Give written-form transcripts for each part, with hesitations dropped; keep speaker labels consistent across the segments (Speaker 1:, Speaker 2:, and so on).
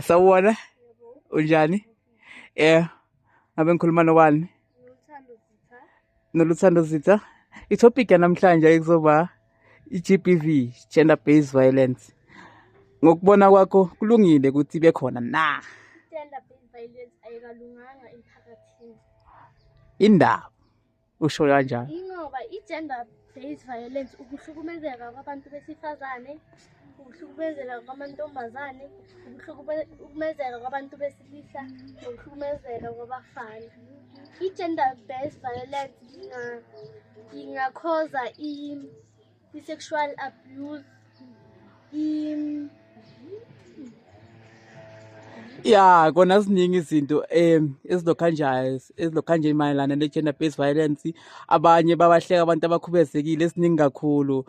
Speaker 1: Sawubona, unjani? Eh, ngabe ngikhuluma nobani?
Speaker 2: Noluthando Zitha.
Speaker 1: Noluthando Zitha. I-topic yanamhlanje kuzoba i-GBV, gender based violence. Ngokubona kwakho kulungile ukuthi ibe khona na?
Speaker 2: I-gender based violence ayikalunganga emphakathini.
Speaker 1: Indaba usho kanjani?
Speaker 2: Ingoba i-gender based violence ukuhlukumezeka kwabantu besifazane, ukuhlukumezeka kwamantombazane, ukuhlukumezeka kwabantu besilisa, nokuhlukumezeka kwabafana. I-gender based violence ingakhoza i-sexual abuse.
Speaker 1: Ya, kona ziningi izinto ezilokhanjayo ezilokhanje mayelana ne-gender based violence. Abanye babahleka abantu abakhubazekile, esiningi kakhulu.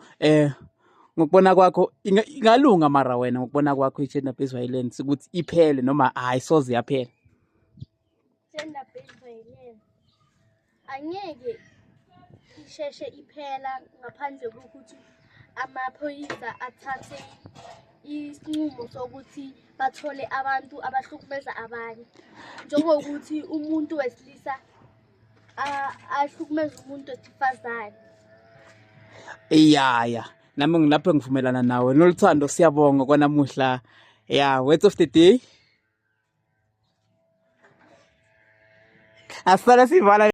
Speaker 1: Ngokubona kwakho ingalunga mara wena ngokubona kwakho i-gender based violence ukuthi iphele noma hayi soze yaphela?
Speaker 2: Gender based violence angeke isheshe iphela ngaphandle kokuthi amaphoyisa athathe isinqumo sokuthi bathole abantu abahlukumeza abanye, njengokuthi umuntu wesilisa ahlukumeze umuntu wesifazane.
Speaker 1: Ya ya, nami ngilapho ngivumelana nawe Noluthando, siyabonga kwanamuhla. Ya, words of the day, asala sivala.